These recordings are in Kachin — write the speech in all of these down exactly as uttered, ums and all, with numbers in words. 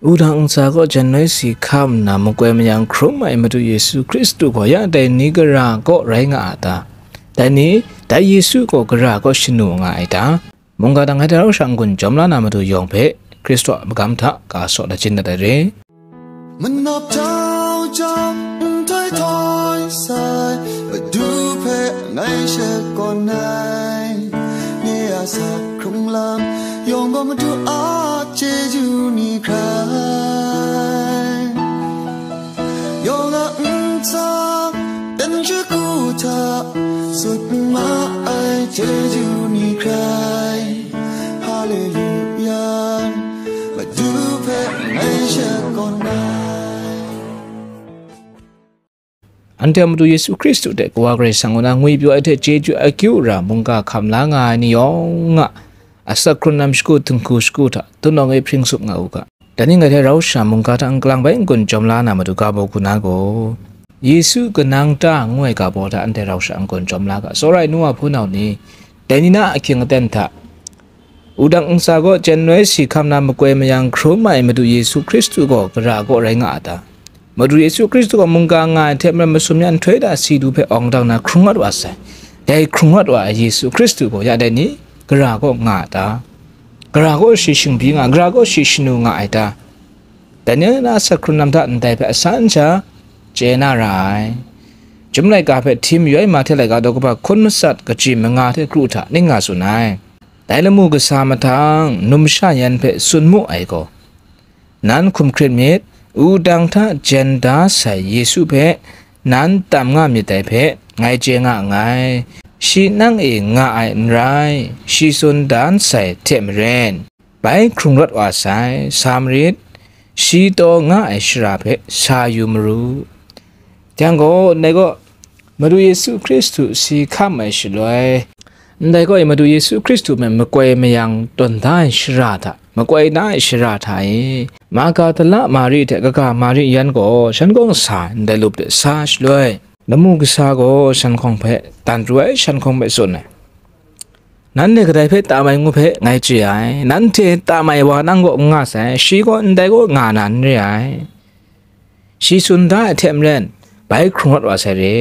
Wudang ntsa kaw janoi si hkam nna makoi mayang hkrum ai Madu Yesu Hkristu gaw ya dai ni gara kaw rai nga a ta? Dai ni, dai Yesu gaw gara kaw shanu nga ai ta? Mungga dang ai hte rau sha n-gun jawm la na matu yawng hpe, Hkristu a magam hta ka saw lachyum dat ai re. Manap jau jang nhtoi htoi sai, Madu hpe ngai shakawn ai. Nye a sak hkrung lam yawng gaw Madu a chyeju ni hkrai. Yawng a ntsa dan shagu hta sut ma ai chyeju ni hkrai. Haleluya, Madu hpe ngai shakawn ai. Anhte a Madu Yesu Hkristu hte Kawa Karai Kasang kaw na ngwi pyaw ai hte chyeju akyu ra mungga hkam la nga ai ni yawng a asak hkrun lam shagu, htinghku shagu hta tunawng e hpring sup nga u ga. Dai ni ngai hte rau sha mungga hta n-galang bai n-gun jawm la na matu ga baw gu na gaw, Yesu kanang ta ngu ai ga baw hta anhte rau sha n-gun jawm la ga. Tsawra ai nu wa hpunau ni, dai ni na ahkying aten hta, wudang ntsa gaw janoi si hkam na makoi mayang hkrum ai Madu Yesu Hkristu gaw gara kaw rai nga a ta? Madu Yesu Hkristu gaw mungga nga ai hte maren masum yan nhtoi da si du hpe awng dang na hkrung wat wa sai. Dai hkrung wat wa ai Yesu Hkristu gaw ya dai ni gara kaw nga a ta? Gara gaw shi shingbyi nga, gara gaw shi shanu nga ai ta? Dai ni na asak hkrun lam hta ndai hpe asan sha chye na ra ai. Chyum laika hpe hti mayu ai Mahte laika daw kaba hkun matsat kaji manga hte kru hta ning nga tsun ai. Dai lamu kasa mahtang numsha yan hpe tsun mu ai gaw, Nan hkum hkrit myit, wudang hta jen da sai Yesu hpe nan tam nga myit dai hpe ngai chye nga nngai. Shi nang e nga ai n rai, shi tsun dan sai hte maren, bai hkrung rawt wa sai, sa marit, shi taw nga ai shara hpe sa yu maru. Yang gaw, ndai gaw, Madu Yesu Hkristu si hkam ai shaloi, ndai gaw, Madu Yesu Hkristu hpe makoi mayang tawn da ai shara hta, makoi da ai shara hta e, Magdala Mari hte kaga Mari yan gaw shan kaw sa ai ndai lup de sa shaloi, lamu kasa gaw shan hkawng hpe, dan pru ai shan hkawng hpe tsun ai. Nanhte kadai hpe tam ai ngu hpe ngai chye ai. Nanhte tam ai wa nang kaw n nga sai, shi gaw ndai kaw nga na n re ai. Shi tsun da ai hte maren, bai hkrung rawt wa sai re.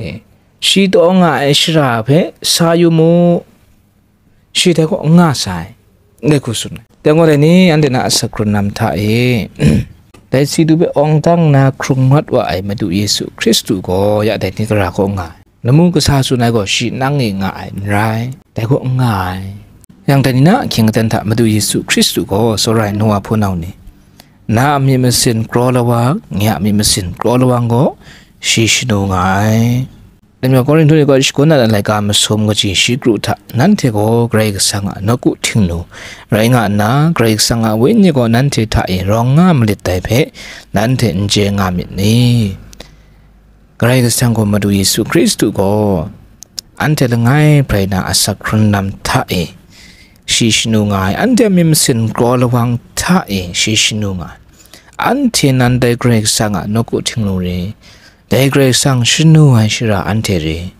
E, shi taw nga ai shara hpe sa yu mu, shi dai kaw n nga sai, ngai hku tsun ai. Dai gaw dai ni, anhte na asak hkrun lam hta e, dai si du hpe awng dang na hkrung rawt wa ai Madu Yesu Hkristu gaw ya dai ni gara kaw nga ai. Lamu kasa tsun ai gaw shi nang e nga ai n rai, dai kaw n nga ai. Yang dai ni na ahkying aten hta Madu Yesu Hkristu gaw tsawra ai nu wa hpunau ni, na a myit masin kraw lawang, nye a myit masin kraw lawang gaw shi shanu nga ai. Dai majaw Korinhtu ni kaw shagun dat ai laika masum kaji shi kru hta nanhte gaw Karai Kasang a nawku htingnu rai nga nna, Karai Kasang a Wenyi gaw nanhte hta e rawng nga malit dai hpe nanhte n chye nga myit ni? Karai Kasang gaw Madu Yesu Hkristu gaw anhte langai brai na asak hkrun lam hta e shi shanu nga ai, anhte a myit masin kraw lawang hta e shi shanu nga ai. Anhte nan dai Karai Kasang a nawku htingnu re, dai Karai Kasang shanu ai shara anhte re.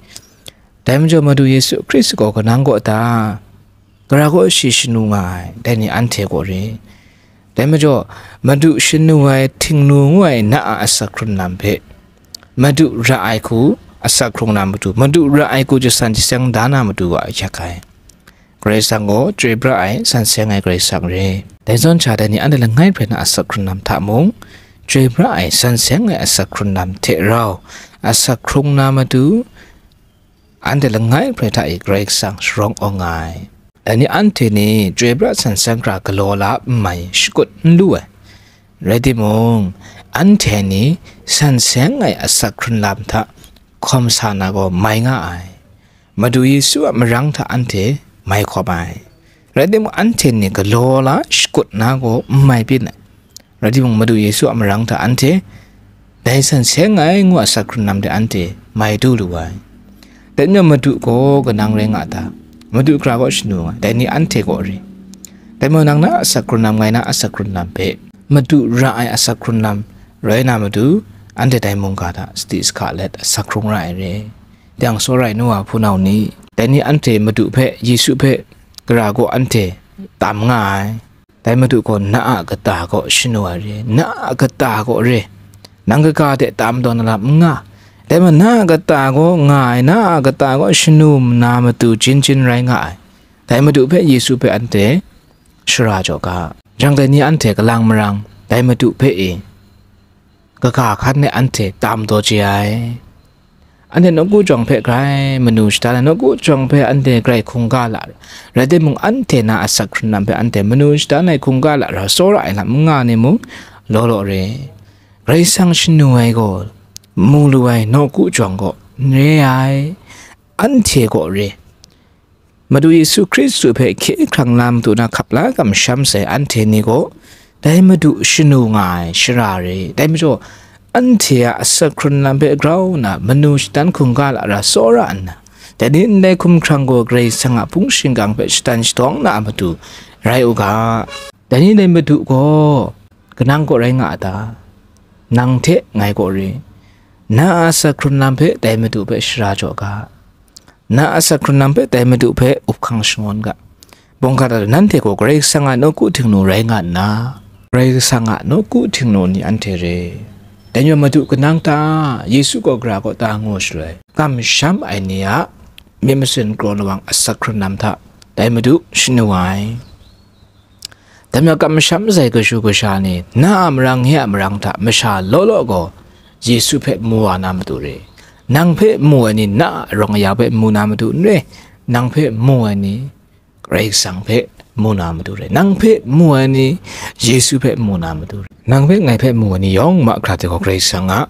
Dai majaw Madu Yesu Hkristu gaw kanang kaw ta? Gara kaw shi shanu nga ai, dai ni anhte kaw re. Dai majaw, Madu shanu ai htingnu ngu ai na a asak hkrun lam hpe, Madu ra ai hku asak hkrung na matu, Madu ra ai hku jasan jaseng da na matu wa ahkyak ai. Karai Kasang gaw chyoi pra ai, san seng ai Karai Kasang re. Dai zawn sha dai ni anhte langai hprai na asak hkrun lam hta mung, chyoi pra ai, san seng ai asak hkrun lam hte rau asak hkrung na matu, anhte langai hprai hta e Karai Kasang sharawng awng nga ai. Dai ni anhte ni chyoi pra san seng hkra galaw la n mai, shakut n lu ai. Rai timung, anhte ni san seng ai asak hkrun lam hta hkawm sa na gaw mai nga ai. Madu Yesu a marang hta anhte mai hkawm ai. Rai timung, anhte ni galaw la shakut na gaw n mai byin ai. Rai timung, Madu Yesu a marang hta anhte dai san seng ai ngu a asak hkrun lam de anhte mai du lu ai. Dai majaw Madu gaw kanang rai nga ta? Madu gara kaw shanu nga ai, dai ni anhte kaw re. Dai majaw nang na asak hkrun lam, ngai na asak hkrun lam hpe, Madu ra ai asak hkrun lam rai na matu, anhte dai mungga hta sadi sahka let asak hkrung ra ai re. Yang tsawra ai nu wa hpunau ni, dai ni anhte Madu hpe, Yesu hpe, gara kaw anhte tam nga ai. Dai Madu gaw na a kata kaw shanu ai re, na a kata kaw re, nang kaga hte tam taw na lam n nga. Dai ma na a kata kaw nga ai, na a kata kaw shanu na matu jin jin rai nga ai. Dai Madu hpe Yesu hpe anhte shara jaw ga. Jang dai ni anhte kalang marang dai Madu hpe e kaga hkan e anhte tam taw chye ai. Anhte nawku jawng hpe grai manu shadan ai, nawku jawng hpe anhte grai hkungga la ai, rai timung, anhte na asak hkrun lam hpe anhte manu shadan ai, hkungga la ra, tsawra ai lam n nga ni mung, law law re. Karai Kasang shanu ai gaw, mu lu ai nawku jawng gaw n re ai, anhte gaw re. Madu Yesu Hkristu hpe hkye hkrang na matu na hkap la kamsham sai anhte ni gaw, dai Madu shanu nga ai shara re. Dai majaw, anhte a asak hkrun lam hpe grau nna, manu shadan hkungga la ra tsawra nna, dai ni ndai hkumhkrang gaw Karai Kasang a hpung shingkang hpe shatan shatawng na a matu rai u ga. Dai ni dai Madu gaw kanang kaw rai nga a ta? Nang hte ngai kaw re. Na a asak hkrun lam hpe dai Madu hpe shara jaw ga. Na asak hkrun lam hpe dai Madu hpe up hkang shangun ga. Mungga hta, nanhte gaw Karai Kasang a nawku htingnu rai nga nna, Karai Kasang a nawku htingnu ni anhte re. Dai ni Madu kanang ta, Yesu gaw gara kaw ta ngu shaloi, kamsham ai ni a myit masin kraw lawang asak hkrun lam hta dai Madu shanu ai. Dai majaw, kamsham sai kashu kasha ni, na a marang, nye a marang hta masha law law gaw Yesu hpe mu wa na matu re. Nang hpe mu ai ni, na a arawng aya hpe mu na matu n re. Nang hpe mu ai ni, Karai Kasang hpe mu na matu re. Nang hpe mu ai ni, Yesu hpe mu na matu re. Nang hpe, ngai hpe mu ai ni yawng mahkra hte gaw Karai Kasang a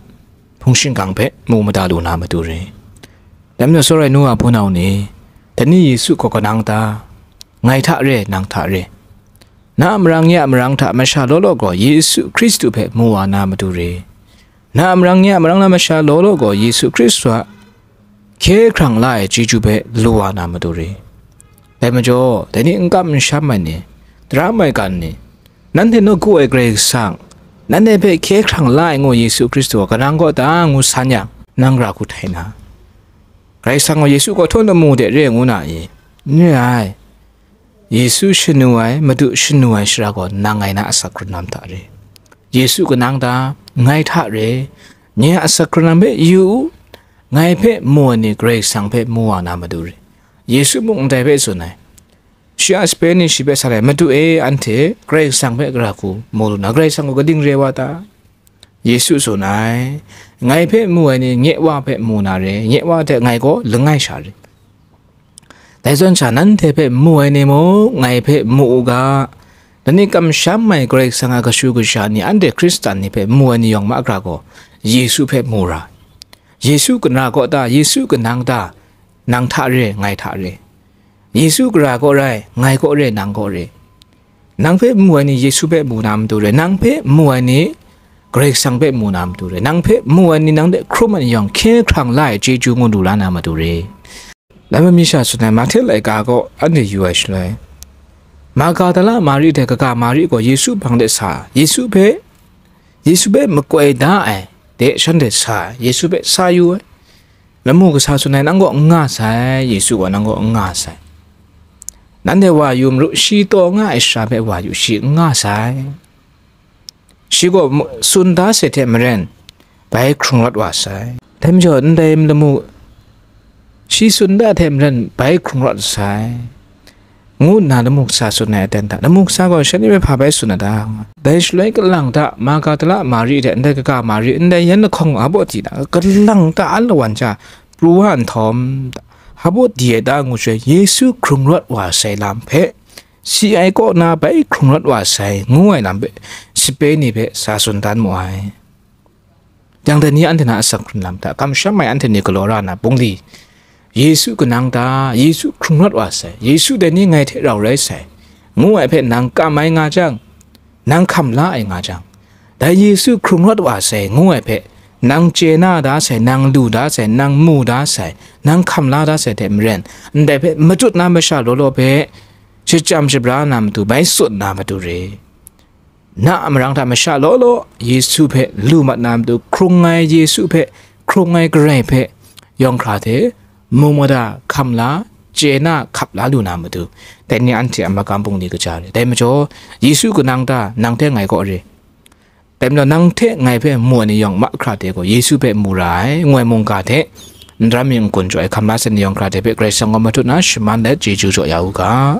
hpung shingkang hpe mu mada lu na matu re. Dai majaw, tsawra ai nu wa hpunau ni, dai ni Yesu gaw kanang ta? Ngai hta re, nang hta re. Na a marang, nye a marang hta masha law law gaw Yesu Hkristu hpe mu wa na matu re. Na a marang, nye a marang na masha law law gaw Yesu Hkristu a hkye hkrang la ai chyeju hpe lu wa na matu re. Dai majaw, dai ni n kamsham ai ni, tara maigan ni, nanhte nawku ai Karai Kasang, nanhte hpe hkye hkrang la ai ngu Yesu Hkristu gaw kanang kaw ta ngu san yang, nang gara hku htai na? Karai Kasang gaw Yesu gaw htawn lamu de re ngu na i? N re ai. Yesu shanu ai, Madu shanu ai shara gaw nang ngai na asak hkrun lam hta re. Yesu kanang ta? Ngai hta re. Nye a asak hkrun lam hpe yu u, ngai hpe mu ai ni Karai Kasang hpe mu wa na matu re. Yesu mung ndai hpe tsun ai. Shi a sape ni shi hpe sa ai, Madu e, anhte Karai Kasang hpe gara hku mu lu na, Karai Kasang gaw kaning re wa ta? Yesu tsun ai, ngai hpe mu ai ni nye Wa hpe mu na re, nye Wa hte ngai gaw langai sha re. Dai zawn sha, nanhte hpe mu ai ni mung ngai hpe mu u ga. Dai ni kamsham ai Karai Kasang a kashu kasha ni, anhte Hkristan ni hpe mu ai ni yawng mahkra gaw, Yesu hpe mu ra. Yesu kanra kaw ta? Yesu kanang ta? Nang hta re, ngai hta re. Yesu gara kaw rai, ngai kaw re, nang kaw re. Nang hpe mu ai ni Yesu hpe mu na matu re, nang hpe mu ai ni Karai Kasang hpe mu na matu re, nang hpe mu ai ni nang de hkrum ai ni yawng hkye hkrang la ai chyeju ngu lu la na matu re. Dai majaw, mi sha tsun ai, Mahte laika gaw anhte yu ai shaloi, Magadala Mari hte kaga Mari gaw Yesu hpang de sa, Yesu hpe, Yesu hpe makoi da ai de shanhte sa, Yesu hpe sa yu ai. Lamu kasa tsun ai, nang kaw n nga sai, Yesu gaw nang kaw n nga sai. Nanhte wa yu maru, shi taw nga ai shara hpe wa yu, shi n nga sai. Shi gaw mu-, tsun da sai hte maren, bai hkrung rawt wa sai. Dai majaw, ndai lamu, shi tsun da hte maren, bai hkrung rawt sai, ngu nna lamu kasa tsun ai aten hta, lamu kasa gaw shanhte hpe hpa bai tsun a ta? Dai shaloi kalang ta, Magadala Mari hte ndai kaga Mari, ndai yan lahkawng a baw di na, kalang ta a lawan sha pru wa nhtawm, a baw di ai ta ngu shaloi, Yesu hkrung rawt wa sai lam hpe, si ai kaw na bai hkrung rawt wa sai, ngu ai lam hpe, sape ni hpe sa tsun dan mu ai. Yang dai ni anhte na asak hkrun lam hta kamsham ai anhte ni galaw ra na bungli, Yesu kanang ta? Yesu hkrung rawt wa sai, Yesu dai ni ngai hte rau rai sai, ngu ai hpe nang kam ai nga jang, nang hkam la ai nga jang, dai Yesu hkrung rawt wa sai, ngu ai hpe nang chye na da sai, nang lu da sai, nang mu da sai, nang hkam la da sai hte maren, ndai hpe matut na masha law law hpe shachyam shabra na matu, bai tsun na matu re. Na a marang hta masha law law Yesu hpe lu mat na matu, hkrung ai Yesu hpe, hkrung ai Karai hpe, yawng hkra hte mu mada, hkam la, chye na hkap la lu na matu, dai ni anhte a magam bungli kaja re. Dai majaw, Yesu kanang ta nang hte ngai kaw re. Dai majaw, nang hte ngai hpe mu ai ni yawng mahkra de gaw, Yesu hpe mu ra ai, ngoi mungga hte, n ram mi n-gun jaw ai hkam la sai ni yawng hkra de hpe Karai Kasang gaw matut na shaman let chyeju jaw ya u ga.